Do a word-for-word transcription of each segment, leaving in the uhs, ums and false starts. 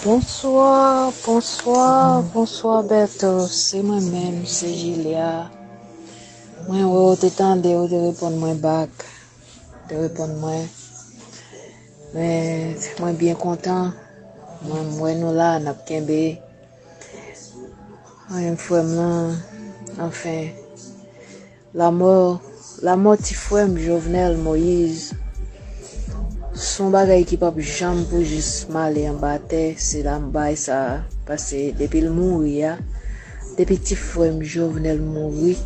Bonswa, bonswa, bonswa Bertho. Se mwen menm, se Julia. Mwen wè ou te tande, ou te reponn mwen back. Ou te reponn mwen. Men, mwen byen kontan. Mwen, m wè nou la, n ap kenbe. Mwen, frè m lan, anfen. Lanmò, lanmò ti frè m Jovenel Moïse, se yon bagay ki p ap janm pou jis male anba tè, se la m bay sa, paske depi l mouri a, depi ti frè m Jovenel mouri,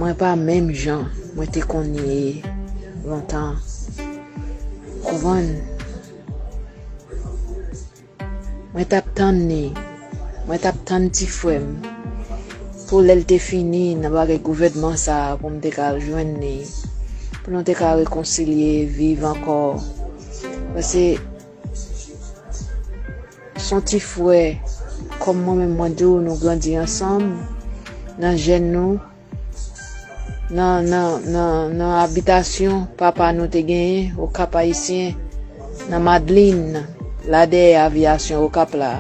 mwen pa menm jan mwen te konn ye lontan. Konprann? Mwen t ap tann li. Mwen t ap tann ti frè m. Pou lè l te fini nan bagay gouvènman sa a, pou m te ka al jwenn li. Pou nou te ka rekonsilye, viv ankò. Paske, s on ti frè, kòm mwen menm mwen di w, nou grandi ansanm, nan jèn nou, nan, nan, nan, nan abitasyon papa nou te genyen, Okap Ayisyen, nan Madlin, la dèyè aviyasyon Okap la.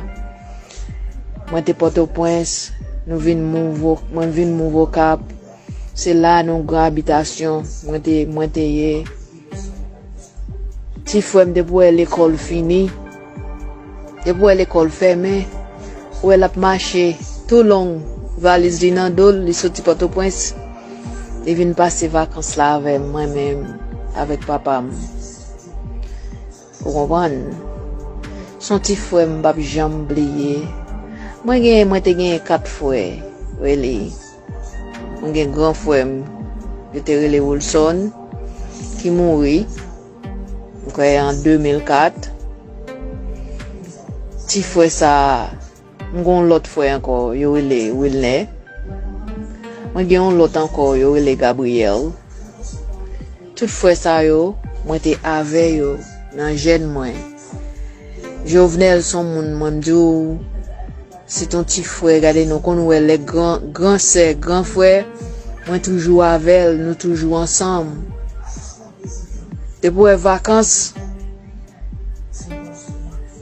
Mwen te Pòtoprens, nou vin mouv, mwen vin mouv Okap. Se la nou gen abitasyon, mwen te, mwen te ye. Ti frè m te pou wè lekòl fini, te pou wè lekòl fèmen, ou wè l ap mache tou long, valiz li nan do l, li soti Pòtoprens, li vin pase vakans la avè m, mwen menm, avèk papa m. Ou konprann? S on ti frè m p ap janm bliye. Mwen gen, mwen te gen kat frè, really. Mwen gen gran frè m, yo te rele Wilson, ki mouri, m kwè an de mil kat. Ti frè sa a, m gen yon lòt frè ankò, yo rele Wilner. Mwen gen yon lòt ankò, yo rele Gabriel. Tout frè sa yo, mwen te avè yo nan jèn mwen. Jovenel s on moun, mwen m di w, se t on ti frè, gade nou konn wè lè gran, gran sè, gran frè, mwen toujou avè l, nou toujou ansanm. Depi w wè vakans,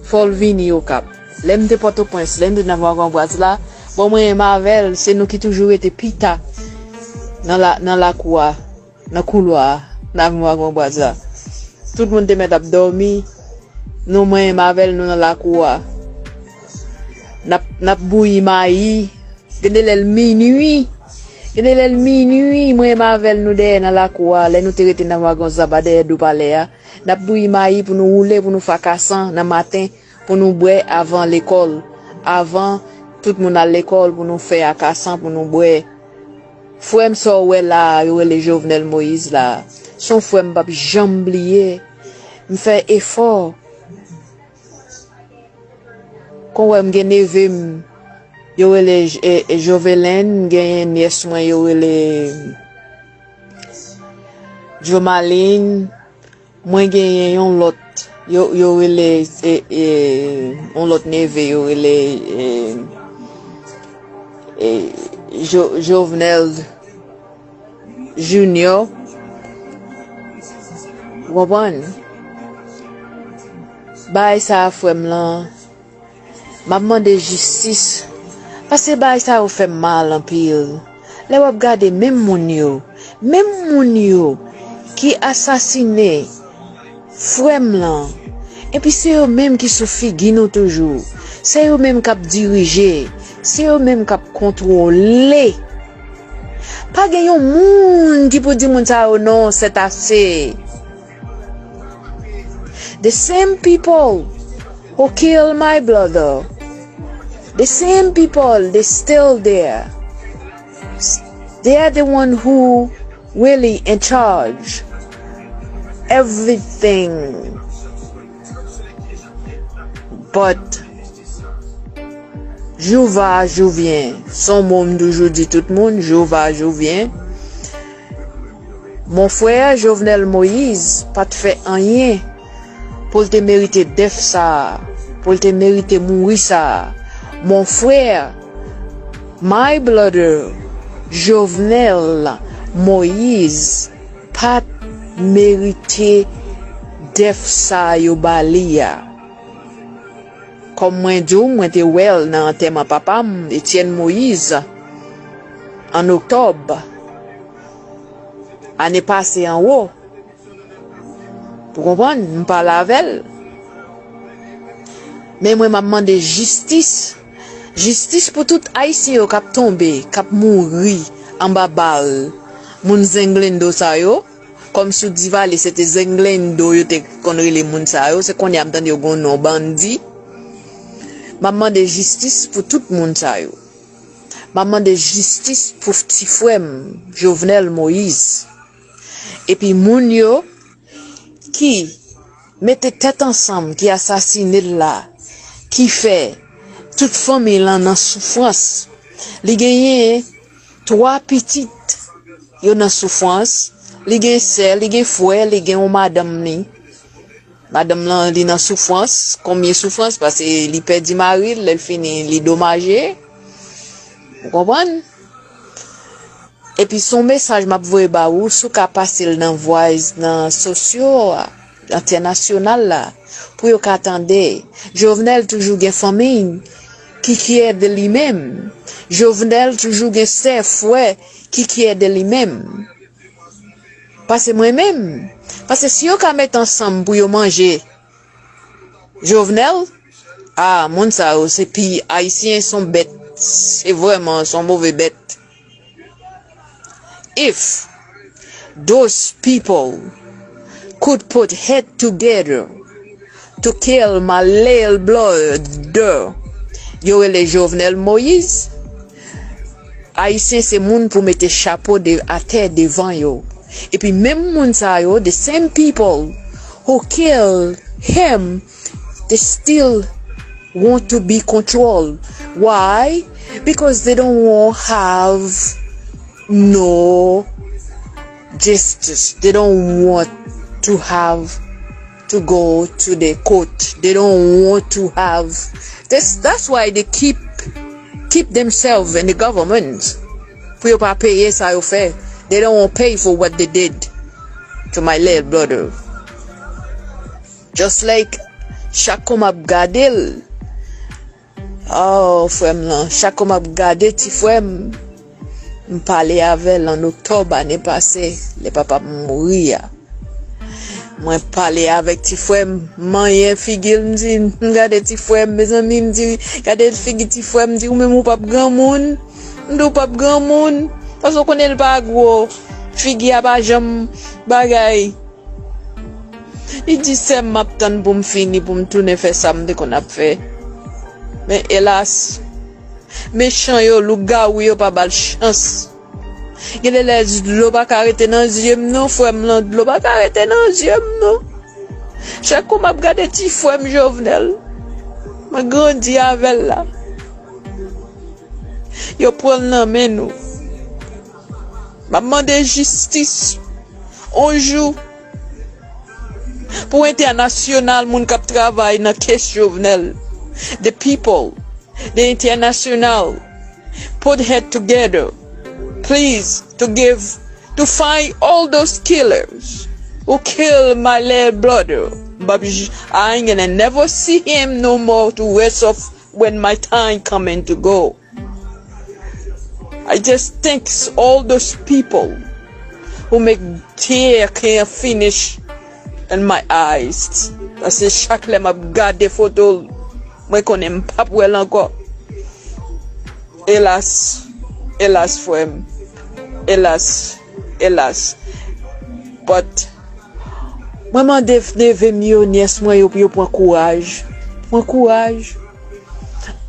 fò l vini Okap. Lè m te Pòtoprens, lè m te nan Wagon Braz la, bon, mwen menm avè l, se nou ki toujou rete pita nan la, nan lakou a, nan koulwa a, nan Wagon Braz la. Tout moun te mèt ap dòmi, nou, mwen menm avè l, nou nan lakou a. N ap, n ap bouyi mayi, gen de lè l minui. Gen de lè l minui, mwen menm avè l, nou dèyè nan lakou a, lè nou te rete nan Wagon Zaba dèyè do palè a. N ap bouyi mayi pou nou woule, pou nou fè akasan nan maten, pou nou bwè avan lekòl. Avan tout moun al lekòl, pou nou fè akasan, pou nou bwè. Frè m sa w wè la a, yo rele Jovenel Moïse la a. S on frè m p ap janm bliye. M fè efò. Kon w wè m gen neve m, yo rele J-, e, e, Jovelin, m genyen nyès mwen, yo rele Jomaline. Mwen genyen yon lòt, yo, yo rele, e, e, yon lòt neve, yo rele, e, e, Jo-, Jovenel Junior. Ou konprann? Bagay sa a, frè m lan, m ap mande jistis, paske bagay sa yo fè m mal anpil. Lè w ap gade menm moun yo, menm moun yo ki asasine frè m lan, epi se yo menm ki sou figi nou toujou. Se yo menm k ap dirije, se yo menm k ap kontwole. Pa gen yon moun ki pou di moun sa yo non, c'est assez. The same people who kill my brother, the same people, they still there. They are the one who really in charge everything. But jou va, jou vyen. S on mo m toujou di tout moun, jou va, jou vyen. Mon frè Jovenel Moïse pa t fè anyen pou l te merite dèf sa a, pou l te merite mouri sa a. Mon frè, my brother, Jovenel Moïse pa t merite dèf sa yo ba li a. Kòm mwen di w, mwen te wè l nan antèman papa m, Etienne Moïse, an oktòb, ane pase anwo. Ou konprann? M pale avè l. Men mwen, m ap mande jistis. Jistis pou tout Ayisyen yo k ap tonbe, k ap mouri anba bal moun zenglendo sa yo. Kòm sou Divalye, se te zenglendo yo te konn rele moun sa yo. Se kounye a m tande yo gen yon non bandi. M ap mande jistis pou tout moun sa yo. M ap mande jistis pou ti frè m, Jovenel Moïse. Epi moun yo ki mete tèt ansanm, ki asasine l la, ki fè tout fanmi l lan nan soufrans. Li genyen twa pitit, yo nan soufrans. Li gen sè, li gen frè, li gen yon madanm li. Madanm lan, li nan soufrans. Konbyen soufrans? Paske li pèdi mari l, lè l fini, li domaje. Ou konprann? Epi se yon mesaj m ap voye ba ou, si w ka pase l nan vwaz, nan sosyo a, entènasyonal la, pou yo ka tande. Jovenel toujou gen fanmi ki fyè de li menm. Jovenel toujou gen sè, frè ki fyè de li menm. Pase mwen menm. Pase si yo ka met ansanm pou yo manje Jovenel, ah, moun sa yo, se pi, Ayisyen se yon bèt. Se vrèman, se yon move bèt. If those people could put head together to kill my little brother, yo rele Jovenel Moïse, Ayisyen se moun pou mete chapo de, atè devan yo. Epi menm moun sa yo, the same people who kill him, they still want to be controlled. Why? Because they don't want have no justice. They don't want to have to go to the court. They don't want to have this. That's why they keep keep themselves in the government. Pou yo pa peye sa yo fè. They don't want pay for what they did to my little brother. Just like chak kou m ap gade l, oh, frè m lan, chak kou m ap gade ti frè m, m pale avè l an oktòb ane pase, lè papa m mouri a. Mwen pale avèk ti frè m, m manyen figi l, m di, m gade ti frè m, mezanmi, m di, gade figi ti frè m, m di, ou menm ou p ap granmoun, m di, ou p ap granmoun, paske w konnen l pa gwo, figi a pa janm bagay. Li di, sè m, m ap tann pou m fini, pou m tounen fè sa m te konn ap fè. Men elas, mechan yo, lougawou yo pa ba l chans. Gen de lè dlo pa ka rete nan zye m non, frè m lan, dlo pa ka rete nan zye m non. Chak kou m ap gade ti frè m Jovenel, mwen grandi avè l la. Yo pran l nan men nou. M ap mande jistis on jou pou entènasyonal, moun k ap travay nan case Jovenel. The people, the international, put head together, please, to give, to find all those killers who kill my little brother. But I ain't gonna never see him no more to rest of when my time coming to go. I just thank all those people who make tear can't finish in my eyes. Paske chak lè m ap gade foto l, mwen konnen m p ap wè l ankò. Elas, elas, frè m. Elas, elas. But, mwen mande neve m yo, nyès mwen yo, pou yo pran kouraj. Pran kouraj.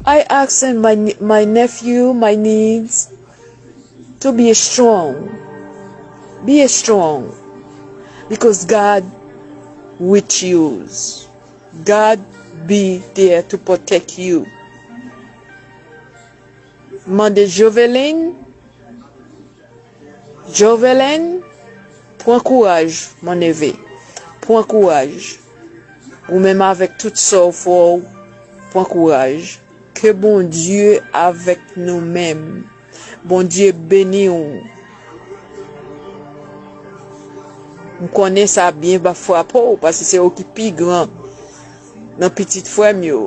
I asking my, my nephew, my niece, to be strong. Be strong. Because God with you. God be there to protect you. Mande Joveline, Joveline, pran kouraj, mon neve. Pran kouraj. Ou menm avèk tout sa w fè w, pran kouraj. Ke Bondye avèk nou menm. Bondye beni w. M konnen sa byen va frape w, paske se ou ki pi gran nan pitit frè m yo.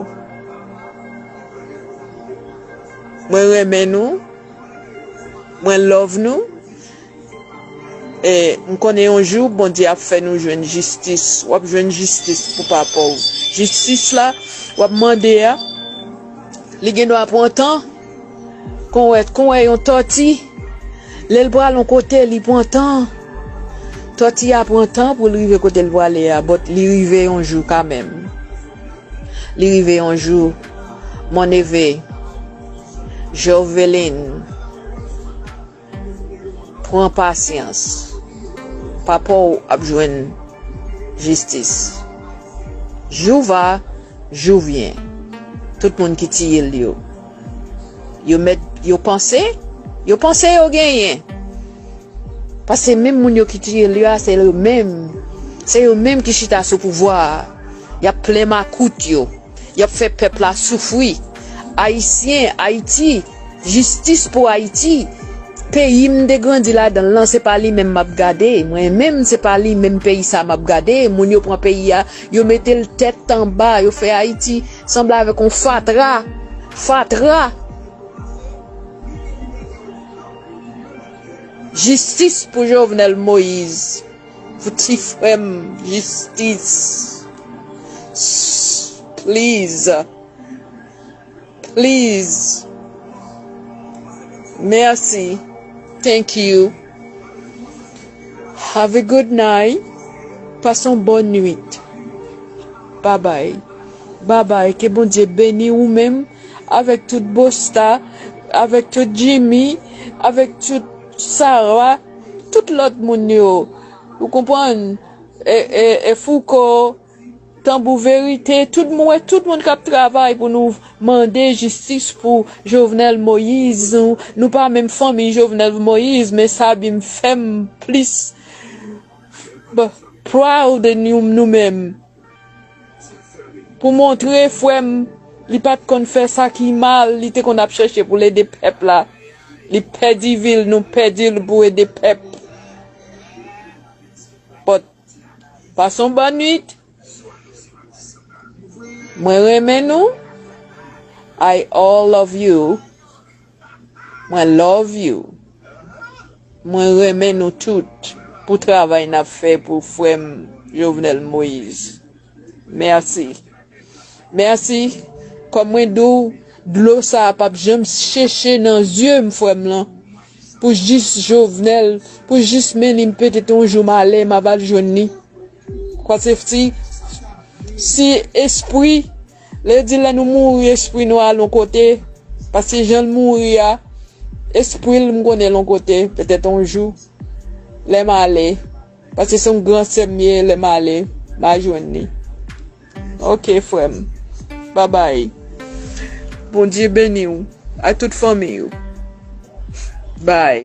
Mwen renmen nou. Mwen love nou. E m konnen yon jou, Bondye ap fè nou jwenn jistis. W ap jwenn jistis pou papa w. Jistis la, w ap mande a, li gen dwa pran tan. Kon wè, kon wè yon tòti, lè l pral yon kote, li pran tan. Tòti a pran tan pou l rive kote l prale a, but li rive yon jou kanmenm. Li rive yon jou. Mon neve, Joveline, pran pasyans. Papa w ap jwenn jistis. Jou va, jou vyen. Tout moun ki tiye l yo. Yo mèt, yo panse, yo panse yo genyen. Paske menm moun yo ki tiye l yo a, se yo menm. Se yo menm ki chita sou pouvwa a. Y ap plen makout yo. Y ap fè pèp la soufri. Ayisyen, Ayiti, jistis pou Ayiti. Peyi m te grandi ladan l lan, se pa li menm m ap gade. Mwen menm, se pa li menm peyi sa m ap gade. Moun yo pran peyi a, yo mete l tèt anba, yo fè Ayiti sanble avèk yon fatra. Fatra. Jistis pou Jovenel Moïse. Pou ti frè m, jistis. Please. Please. Mèsi. Thank you. Have a good night. Pase yon bòn nwit. Babay. Babay. Ke Bondye beni ou menm, avèk tout Bosta, avèk tout Jimmy, avèk tout Sarah, tout lòt moun yo. Ou konprann? E, e, e Fouco, Tanbou Verite, tout moun, tout moun k ap travay pou nou mande jistis pou Jovenel Moïse. Nou, nou pa menm fanmi Jovenel Moïse, men sa vin fè m plis, b-, proud de nou, nou menm. Pou montre frè m, li pa t konn fè sa ki mal, li te konn ap chèche pou l ede pèp la. Li pèdi vi l, nou pèdi l pou ede pèp. But, pase yon bòn nwit. Mwen renmen nou. I all love you. Mwen love you. Mwen renmen nou tout pou travay n ap fè pou frè m Jovenel Moïse. Mèsi. Mèsi. Kòm mwen di w, dlo sa a p ap janm seche nan zye m, frè m lan. Pou jis Jovenel, pou jis men li, m petèt yon jou m ale, m ap al jwenn li. Paske si, si espri, lè di lè nou mouri, espri nou al yon kote, paske jan l mouri a, espri l m konnen l yon kote, petèt yon jou, lè m ale, paske se yon gran sè m ye, lè m ale, m a jwenn li. Ok, frè m. Babay. Bondye beni w, ak tout fanmi w. Bye.